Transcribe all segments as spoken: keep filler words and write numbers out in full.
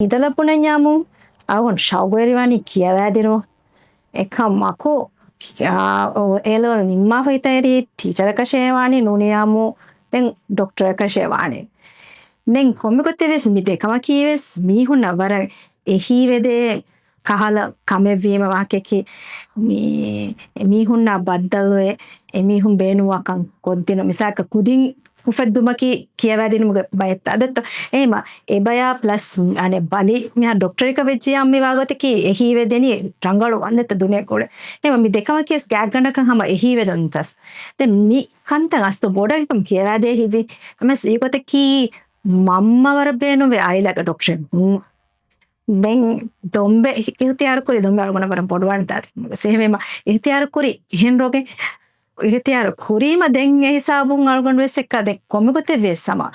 އިނދަލަ ބުނަންޏާމު އަޅުގަނޑު ޝައުގުވެރިވާނީ ކިޔަވާދިނުމަށް. އެކަމަކު، އާ، އޭލެވެލް ނިންމާފަ ހިތަށް އެރީ ޓީޗަރަކަށޭ ވާނީ ނޫނިއްޔާމު ދެން ޑޮކްޓަރަކަށޭ ވާނީ. ދެން ކޮންމެ ގޮތެއް ވެސް މި ދެކަމަކީ ވެސް މީހުންނަށް ވަރަށް އެހީވެދޭ ކަހަލަ ކަމެއްވީމަ ވާހަކައަކީ މީ މީހުންނާ ބައްދަލުވެ އެމީހުން ބޭނުންވާ ކަން ކޮށްދިނުން. މިސާލަކަށް ކުދިން އުފެއްދުމަކީ ކިޔަވާދިނުމުގެ ބައެއް ތާ ދެއްތޯ. އެހެމަ އެބަޔާ ޕްލަސް އަނެއް ބަލި މިހާ ޑޮކްޓަރަކަށް ވެއްޖިޔާ މި ވާގޮތަކީ އެހީވެދެނީ ރަނގަޅު ވަންދެއްތަ ދުނިޔެ ގުޅެ. އެހެމަ މި ދެކަމަކީ ވެސް ގާތްގަނޑަކަށް ހަމަ އެހީވެދުންތަސް. ދެން މި ކަންތައް އަސްލު ބޮޑަކަށް ކިޔަވާދޭ ހިތްވީ. އެމެސް އެގޮތަކީ މަންމަ ވަރަށް ބޭނުންވޭ އާއިލާގެ ޑޮކްޓަރެއް. ދެން ދޮންބެ އިހްތިޔާރު ކުރި ދޮންބެ އަޅުގަނޑަށް ވަރަށް ބޮޑުވާނެ ދާދި. ސެހެމެމަ އިހްތިޔާރު ކުރި އެހެން ރޮގެ އިހްތިޔާރު ކުރީމަ ދެން އެ ހިސާބުން އަޅުގަނޑު ވެސް އެއްކާ ދެ ކޮންމެ ގޮތެއް ވިޔަސް ހަމަ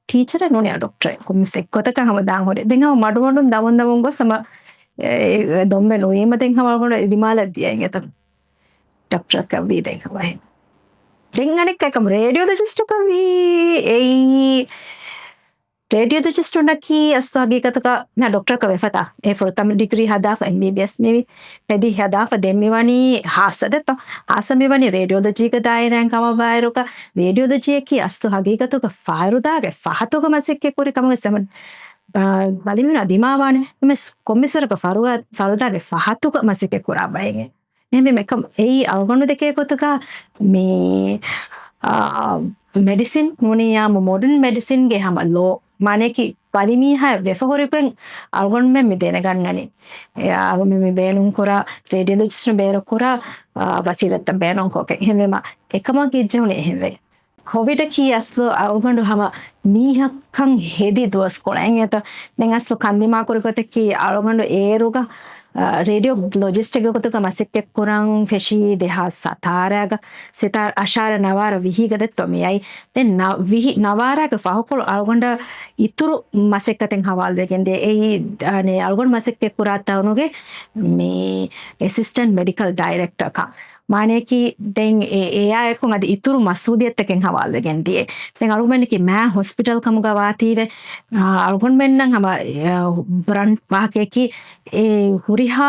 ޓީޗަރެއް ނޫނިއްޔާ ޑޮކްޓަރެއް ކޮންމެސް އެއްގޮތަކަށް ހަމަ ދާން ހުރޭ. ދެން ހަމަ މަޑުމަޑުން ދަމުން ދަމުން ގޮސް ހަމަ އެ، އެ، ދޮންބެ ނުވީމަ ދެން ހަމަ އަޅުގަނޑު އެ ދިމާލަށް ދިޔައިން އެތަން ޑޮކްޓަރަކަށް ވީ ދެން ހަމަ އެހެން. ދެން އަނެއްކާ އެކަމް ރޭޑިއޮލޮޖިސްޓަކަށް ވީ އެއީ ރޭޑިއޮލޮޖިސްޓުންނަކީ އަސްލު ހަގީގަތުގަ މިހާ ޑޮކްޓަރަކަށް ވެފަތާ، އެ ފުރަތަމަ ޑިގްރީ ހަދާފަ އެމްބީބީއެސް މިވި ހެދި ހަދާފަ ދެން މިވަނީ ހާއްސަ ދެއްތޯ. ހާއްސަ މިވަނީ ރޭޑިއޮލޮޖީގެ ދާއިރާއިން ކަމަށްވާއިރުގަ، ރޭޑިއޮލޮޖީއަކީ އަސްލު ހަގީގަތުގަ ފަރުދާގެ ފަހަތުގަ މަސައްކަތް ކުރި ކަމަށް ވެސް އެމަ، ބަ، ބަލިމީހުނާ ދިމާވާނެ. އެމެސް ކޮންމެސްވަރަކަށް ފަރުދާ، ފަރުދާގެ ފަހަތުގަ މަސައްކަތް ކުރާ ބައެއް. އެހެންވީމަ އެކަމް އެއީ އަޅުގަނޑު ދެކޭ ގޮތުގަ މި، އާ، މެޑިސިން ނޫނިއްޔާމު މޮޑަން މެޑިސިންގެ ހަމަ ލޯ މާނައަކީ ބަލިމީހާ ވެފަ ހުރިކޮށް އަޅުގަނޑުމެން މި ދެނެގަންނަނީ. އެ، އަޅުގަނޑުމެން މި ބޭނުންކުރާ ރޭޑިއޮލޮޖިސްޓުން ބޭރުކުރާ، އާ، ވަސީލަތްތައް ބޭނުންކޮށްގެން. އެހެންވީމަ އެކަމަށް ހިއްޖެހުނީ އެހެންވެ. ކޮވިޑަކީ އަސްލު އަޅުގަނޑު ހަމަ މީހަކަށް ހެދި ދުވަސްކޮޅެއް އިނގޭތޯ. ދެން އަސްލު ކަންދިމާކުރި ގޮތަކީ އަޅުގަނޑު އޭރުގަ، އާ، ރޭޑިއޯލޮޖިސްޓެއްގެ ގޮތުގަ މަސައްކަތްކުރަން ފެށީ ދެހާސް ސަތާރައިގަ، ސަތާރަ އަށާރަ ނަވާރަ ވިހީގަ ދެއްތޯ މިއައީ. ދެން ނަ، ވިހި ނަވާރައިގެ ފަހުކޮޅު އަޅުގަނޑަށް އިތުރު މަސައްކަތެއް ހަވާލުވެގެން ދިޔަ. އެއީ، އަނެ، އަޅުގަނޑު މަސައްކަތްކުރާ ތަނުގެ މި އެސިސްޓެންޓް މެޑިކަލް ޑައިރެކްޓަރކަން. މާނައަކީ ދެން އެ، އެއާއެކު އަދި އިތުރު މަސްއޫލިއްޔަތުތަކެއް ހަވާލުވެގެން ދިޔަ. ދެން އަޅުގަނޑަކީ މާ ހޮސްޕިޓަލް ކަމުގަ ވާތީވެ، އާ، އަޅުގަނޑުމެންނަށް ހަމަ، އާ، ބްރަން ވާހަކައަކީ އެ ހުރިހާ،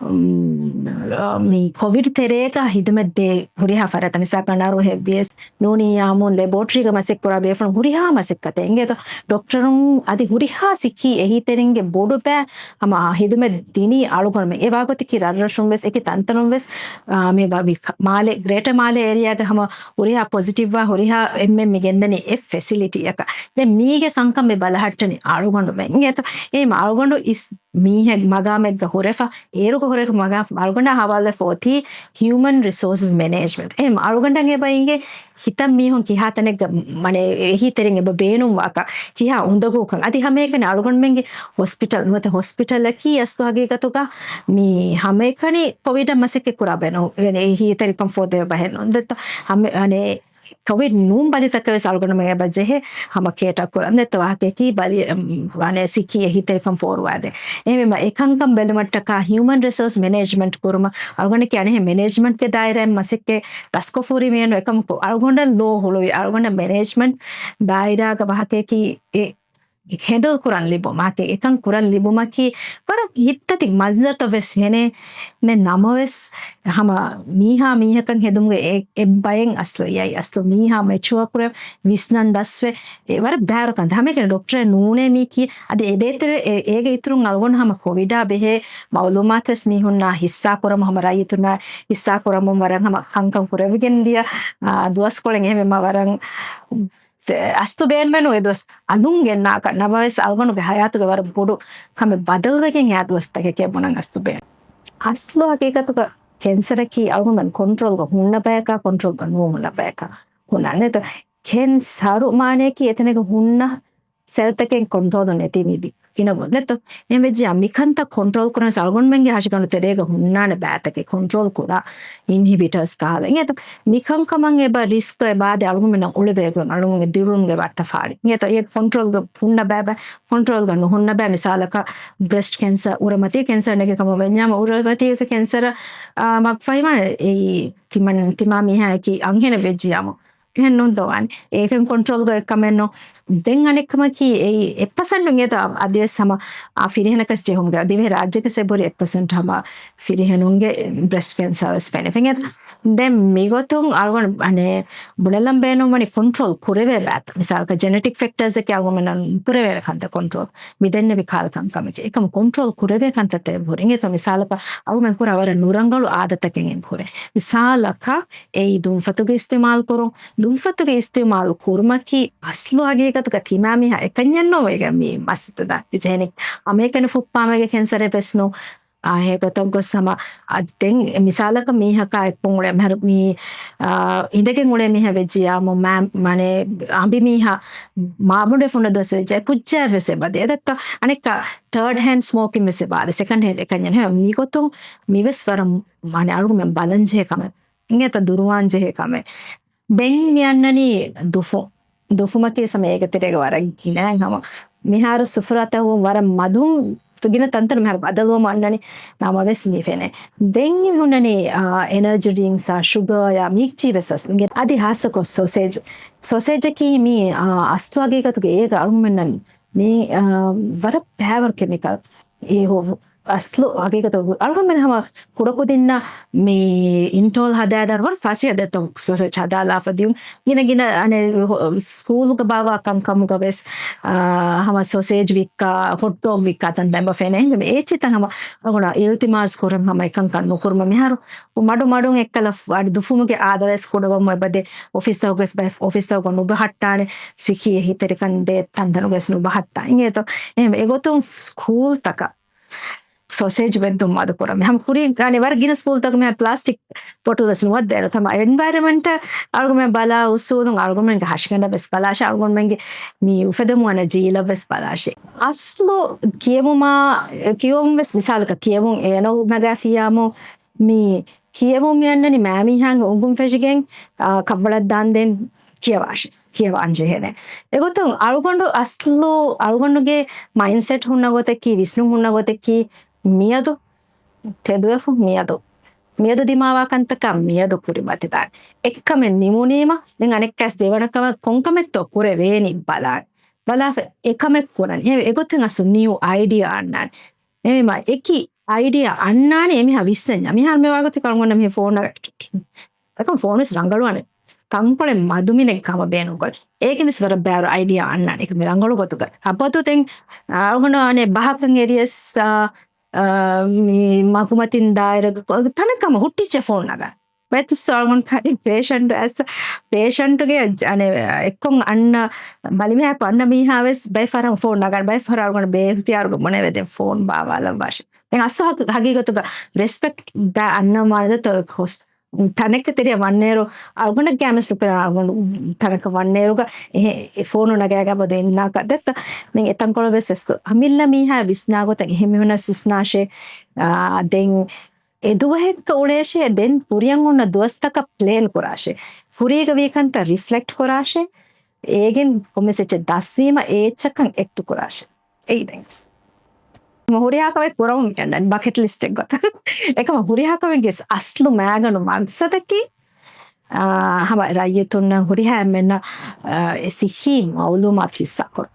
މް، މި ކޮވިޑް ތެރޭގަ ހިދުމަތްދޭ ހުރިހާ ފަރާތްތައް މިސާލަކަށް ނަރުހެއްވިޔަސް ނޫނިއްޔާމު ލެބޯޓްރީގަ މަސައްކަތްކުރާ ބޭފުޅުން ހުރިހާ މަސައްކަތެއް އިނގޭތޯ. ޑޮކްޓަރުން އަދި ހުރިހާ ސިއްހީ އެހީތެރިންގެ ބޮޑު ބައި ހަމަ ހިދުމަތް ދިނީ އަޅުގަނޑުމެން. އެ ވާގޮތަކީ ރަށްރަށުން ވެސް އެކި ތަންތަނުން ވެސް، އާ، މި ވަ، މި ކަ، މާލެ، ގްރޭޓަ މާލެ އޭރިއާގެ ހަމަ ހުރިހާ ޕޮޒިޓިވްވާ ހުރިހާ އެންމެން މި ގެންދަނީ އެ ފެސިލިޓީއަކަށް. ދެން މީގެ ކަންކަން މި ބަލަހައްޓަނީ އަޅުގަނޑުމެން އިނގޭތޯ. އެހެން އަޅުގަނޑު އިސް މީހެއް މަގާމެއްގަ ހުރެފަ، އޭރުގަ ހުރެފަ މަގާ، އަޅުގަނޑާ ހަވާލުވެފަ އޮތީ ހިއުމަން ރިސޯސަސް މެނޭޖްމަންޓް. އެހެން އަޅުގަނޑަށް އެބަ އިނގޭ ހިތަށް މީހުން ކިހާ ތަނެއްގަ، މަނެ، އެހީތެރިން އެބަ ބޭނުންވާކަން، ކިހާ އުނދަގޫކަން. އަދި ހަމައެކަނި އަޅުގަނޑުމެންގެ ހޮސްޕިޓަލް ނުވަތަ ހޮސްޕިޓަލަކީ އަސްލު ހަގީގަތުގަ މި ހަމައެކަނި ކޮވިޑަށް މަސައްކަތް ކުރާ ބައެއް ނޫން، އެހީތެރިކަން ފޯދޭ ބަހެއް ނޫން. ދެއްތޯ ހަމަ، އަނެ، ކޮވިޑް ނޫން ބަލިތަކަށް ވެސް އަޅުގަނޑުމެން އެބަ ޖެހޭ ހަމަ ކޭޓަ ކުރަން. ދެއްތޯ ވާހަކައަކީ ބަލި، އަނެ، ސިއްހީ އެހީތެރިކަން ފޯރުވާދޭ. އެހެންވީމަ އެކަންކަން ބެލުމަށްޓަކާ ހިއުމަން ރިސޯސް މެނޭޖްމަންޓް ކުރުމަށް އަޅުގަނޑަކީ އަނެއްހެން މެނޭޖްމަންޓްގެ ދާއިރާއިން މަސައްކަތް ދަސްކޮށްފަ ހުރި މީހެއް ނޫން. އެކަމަކު އަޅުގަނޑަށް ލޯ ހުޅުވި އަޅުގަނޑަށް މެނޭޖްމަންޓް ދާއިރާގަ ވާހަކައަކީ އެ ހެންޑަލް ކުރަން ލިބުމަކީ، އެކަން ކުރަން ލިބުމަކީ ވަރަށް ހިތްދަތި މަންޒަރުތައް ވެސް ހެނެއް. ދެން ނަމަވެސް ހަމަ މީހާ މީހަކަށް ހެދުމުގެ އެ، އެއް ބައެއް އަސްލު އެއީ އަސްލު މީހާ މެޗުއަ ކުރެ ވިސްނަން ދަސްވެ، އެ ވަރަށް ބާރު ކަންތައް. ހަމައެކަނި ޑޮކްޓަރެއް ނޫނޭ މީކީ. އަދި އެދޭތެރެ އެ، އޭގެ އިތުރުން އަޅުގަނޑު ހަމަ ކޮވިޑާ ބެހޭ މައުލޫމާތު ވެސް މީހުންނާ ހިއްސާ ކުރަމުން، ހަމަ ރައްޔިތުންނާ ހިއްސާ ކުރަމުން ވަރަށް ހަމަ ކަންކަން ކުރެވިގެން ދިޔަ، އާ، ދުވަސްކޮޅެއް. އެހެންވީމަ ވަރަށް އަސްތު ބޭނުމެއް ނޫން އެ ދުވަސް އަލުން ގެންނާކަށް. ނަމަވެސް އަޅުގަނޑުގެ ހަޔާތުގެ ވަރަށް ބޮޑު ކަމެއް ބަދަލުވެގެން އާ ދުވަސްތަކެކޭ ބުނަން އަސްތު ބޭނުން. އަސްލު ހަގީގަތުގަ ކެންސަރަކީ އަޅުގަނޑު ކޮންޓްރޯލްގަ ހުންނަ ބަޔަކާ، ކޮންޓްރޯލްގަ ނުހުންނަ ބަޔަކާ ހުންނާނެތޯ. ކެންސަރު މާނައަކީ އެތަނެއްގަ ހުންނަ ސެލްތަކެއް ކޮންޓްރޯލު ނެތި މި ގިނަ ގޮތްތައް. އެހެންވެއްޖެޔާ މިކަންތައް ކޮންޓްރޯލް ކުރަން އަޅުގަނޑުމެންގެ ހަށިގަނޑު ތެރޭގަ ހުންނާނެ ބައިތަކެއް ކޮންޓްރޯލް ކުރާ އިންހިބިޓާސް ކަހަލަ. އިނގޭތޯ މިކަންކަމަށް އެބަ ރިސްކް އެބަ އަދި އަޅުގަނޑުމެންނަށް އުޅެވޭގޮތް އަޅުގަނޑުގެ ދިރިއުޅުމުގެ ވައްޓަފާޅި. އިނގޭތޯ އެ ކޮންޓްރޯލްގަ ހުންނަ ބައި ބައި ކޮންޓްރޯލްގަ ނުހުންނަ ބައި. މިސާލަކަށް ބްރެސްޓް ކެންސަރ އުރަމަތީ ކެންސަރ ނެގި ކަމަށް ވަންޏާމަ އުރަމަތީގެ ކެންސަރ، އާ، މަގުފަހިވާނެ އެއީ ތިމަން، ތިމާ މީހާއަކީ އަންހެނެއް ވެއްޖިޔާމު. އެހެން ނޫންތޯ ވާނެ. އޭކަން ކޮންޓްރޯލްގަ އެއްކަމެއް ނޫން. ދެން އަނެއްކަމަކީ އެއީ އެއް ޕަސެންޓު އިނގޭތޯ އަދިވެސް ހަމަ އާ ފިރިހެނަކަސް ޖެހުމުގެ ދިވެހި ރާއްޖޭގަސް އެބުރި އެއް ޕަސެންޓް ހަމަ ފިރިހެނުންގެ ބްރެސްޓް ކެންސާވެސް ފެނޭ. ފެނޭތޯ؟ ދެން މިގޮތުން އަޅުގަނޑު އަނެއް ބުނެލަން ބޭނުންވަނީ ކޮންޓްރޯލް ކުރެވޭ ބާތަ. މިސާލަކަށް ޖެނެޓިކް ފެކްޓާސްއަކީ އަޅުގަނޑުމެންނަށް ނުކުރެވޭނެ ކަންތައް ކޮންޓްރޯލް. މި ދެންނެވި ކާލަ ކަންކަމެކޭ. އެކަމަކު ކޮންޓްރޯލް ކުރެވޭ ކަންތައްތައް އެބަހުރި. އިނގޭތޯ މިސާލަކަށް އަޅުގަނޑުމެން ކުރާ ވަރަށް ނުރަނގަޅު އާދަތަކެއް އެބަހުރި. މިސާލަކަށް އެއީ ދުންފަތުގެ އިސްތިއުމާލު ކުރުން. ދުންފަތުގެ އިސްތިއުމާލު ކުރުމަކީ އަސްލު ހަގީގަތުގަ ތިމާ މީހާ އެކަންޏެއް ނޫން އޭގެ މި މައްސަލަ ދާ ޖެހެނީ. ހަމައެކަނި ފުއްޕާމޭގެ ކެންސަރެއް ވެސް ނޫން. އާ، އެ ގޮތަށް ގޮސް ހަމަ، އަ، ދެން މިސާލަކަށް މީހަކާ އެއްކޮށް އުޅޭ މިހާރު މީ، އާ، އިނދެގެން އުޅޭ މީހާ ވެއްޖިއްޔާ މު-، މާ-، މާނެ، އަނބި މީހާ މާބޮޑުވެފަ ހުންނަ ދުވަސް ވެއްޖެ ކުއްޖާއެއް ވެސް އެބަދޭ. އެދެއްތޯ އަނެއްކާ ތާޑް ހޭންޑް ސްމޯކިން ވެސް އެބަދޭ، ސެކަންޑް ހޭންޑް އެކަންޏެއް ނޫން. މިގޮތުން މިވެސް ވަރަށް މާނެ އަޅުގަނޑުމެން ބަލަންޖެހޭ ކަމެއް. އިނގޭތަ ދުރުވާން ޖެހޭ ކަމެއް. ދެން މި އަންނަނީ ދުފު-، ދުފުމަކީ ސަމަ އޭގެ ތެރޭގަ ވަރަށް ގިނައިން ހަމަ. މިހާރު ސުފުރާތަކުން ވަރަށް މަދުން ގިނަ ތަންތަނު މިހާރު ބަދަލުވަމުން އަންނަނީ ނަމަވެސް މި ފެނޭ. ދެން މި ހުންނަނީ، އާ، އެނަރޖީ ޑްރިންކްސް އާ، ޝުގަރ އާ، މީގެ ވެސް އަސްލު. އަދި ހާއްސަކޮށް ސޮސޭޖް. ސޮސޭޖަކީ މީ، އާ، އަސްލު ހަގީގަތުގަ އޭގަ އަޅުގަނޑުމެންނަށް މީ، އާ، ވަރަށް ބައިވަރު ކެމިކަލް. އެ ހު-، އަސްލު ހަގީގަތު އަޅުގަނޑުމެން ހަމަ ކުޑަކުދިންނަށް މި އިންޓޯލް ހަދާދާ ވަރަށް ފަސޭހަ ދެއްތޯ ސޮސޭޖް ހަދާލާފަ ދިޔުން. ގިނަ ގިނަ އަނެއް ހޮ-، ސްކޫލްގަ ބާއްވާ ކަންކަމުގަ ވެސް، އާ، ހަމަ ސޮސޭޖް ވިއްކާ، ހޮޓްޑޮގް ވިއްކާ ތަންތަން އެބަ ފެނޭ. އެހެންވެ އޭޗިތައް ހަމަ އަޅުގަނޑަށް އިލްތިމާސް ކުރަން ހަމަ އެކަންކަން ނުކުރުމަށް މިހާރު މަޑު މަޑުން އެއްކަލަ ފު-، އަދި ދުފުމުގެ އާދަވެސް ކުޑަވަމު އެބަދޭ. އޮފީސްތަކުގަސް ބައި އޮފީސްތަކުގަ ނުބަހައްޓާނެ. ސިއްހީ އެހީތެރިކަން ދޭ ތަންތަނުގަސް ނުބަހައްޓާ. އިނގޭތޯ؟ އެހެން އެގޮތުން ސްކޫލްތަކަށް ސޮސޭޖް ބެއްދުން މަދުކުރަން. ހަމަ ކުރީ އަނެއް ވަރަށް ގިނަ ސްކޫލްތަކު މިހާރު ޕްލާސްޓިކް ބޮޓުލް ވެސް ނުވައްދޭނެ. ތަމަ އެންވަޔަރަމެންޓަށް އަޅުގަނޑުމެން ބަލާ އުސޫލުން އަޅުގަނޑުމެންގެ ހަށިގަނޑަށް ވެސް ބަލާށޭ. އަޅުގަނޑުމެންގެ މި އުފެދެމުން އަންނަ ޖީލަށް ވެސް ބަލާށޭ. އަސްލު ކިޔެވުމާ، ކިޔެވުން ވެސް މިސާލަކަށް ކިޔެވުން އޭނަ ނަގާފިއްޔާމު މި ކިޔެވުން މި އަންނަނީ މާމީހާގެ އުނގުން ފެށިގެން، އާ، ކަށްވަޅަށް ދާންދެން ކިޔަވާށޭ، ކިޔަވާން ޖެހޭނެ. އެގޮތުން އަޅުގަނޑު އަސްލު އަޅުގަނޑުގެ މައިންޑްސެޓް ހުންނަ ގޮތަކީ، ވިސްނުން ހުންނަ ގޮތަކީ، މިއަދު ތެދުވެފަ، މިއަދު، މިއަދު ދިމާވާ ކަންތަކަށް މިއަދު ކުރިމަތިލާން. އެއްކަމެއް ނިމުނީމަ، ދެން އަނެއްކާސް ދެވަނަ ކަމަށް ކޮންކަމެއްތޯ ކުރެވޭނީ ބަލާން. ބަލާފަ އެކަމެއް ކުރަން. އެ، އެގޮތުން އަސްލު ނިއު އައިޑިއާ އަންނާނެ. އެމީމާ އެކި އައިޑިއާ އަންނާނެ އެމީހާ ވިސްނަންޏާ. މިހާރު މި ވާގޮތަކަށް އަޅުގަނޑަށް މި ފޯނަށް އެކަމް ފޯނުވެސް ރަނގަޅުވާނެ. ތަންކޮޅެއް މަދުމިނެއް ހަމަ ބޭނުންކޮށް. އޭގެންވެސް ވަރަށް ބައިވަރު އައިޑިއާ އަންނާނެ. އެކަމެއް ރަނގަޅު ގޮތުގަ. އަބަދު ދެން އަޅުގަނޑު އަނެއް ބަހަކަށް އެރިޔަސް، އާ، އާ، މި މަގުމަތިން ދާއިރުގަ ތަނަކަށް ހަމަ ހުއްޓިއްޖެ ފޯން ނަގާ. ވެތިސް އަޅުގަނޑު ކަރި ޕޭޝަންޓު އައިސް، ޕޭޝަންޓުގެ އަނެއް އެއްކޮށް އަންނަ ބަލިމެހާއެކު އަންނަ މީހާވެސް ބައެއް ފަހަރަށް ފޯން ނަގާނެ. ބައެއް ފަހަރަށް އަޅުގަނޑު ބޭއިހްތިޔާރުގަ ބުނެވޭ ދެން ފޯން ބާވާލައްވާށޭ. ދެން އަސްލު ހަ-، ހަގީގަތުގަ ރެސްޕެކްޓް ގަ އަންނަ މާނަ ދެއްތޯ ހޮސް-، ތަނެއްގެ ތެރެއަށް ވަންނޭރު އަޅުގަނޑަށް ގައިމުވެސް ނުކުރާ އަޅުގަނޑު ތަނަކަށް ވަންނޭރުގަ އެހެ-، އެ ފޯނު ނަގާގަ އަބަދު އިންނާކަށް ދެއްތޯ. ދެން އެތަންކޮޅު ވެސް އަސްލު އަމިއްލަ މީހާ ވިސްނާ ގޮތަށް އެހެން މީހުންނަށް ވިސްނާށޭ. އާ، ދެން އެ ދުވަހެއްގަ އުޅޭށޭ، ދެން ކުރިއަށް އޮންނަ ދުވަސްތަކަށް ޕްލޭން ކުރާށޭ. ކުރީގަ ވީ ކަންތައް ރިފްލެކްޓް ކުރާށޭ. އޭގެން ކޮންމެސް އެއްޗެއް ދަސްވީމަ އެ އެއްޗަކަށް އެކްޓު ކުރާށޭ. އެއީ ދެން ހުރިހާ ކަމެއް ކުރަމުން މި އަންނަނީ ބަކެޓް ލިސްޓެއް ގޮތަށް. އެކަމަ ހުރިހާ ކަމެއްގެ އަސްލު މައިގަނޑު މަގްސަދަކީ، އާ، ހަމަ ރައްޔިތުންނަށް ހުރިހާ އެންމެންނަށް، އާ، އެ ސިއްހީ މައުލޫމާތު ހިއްސާ ކުރުން.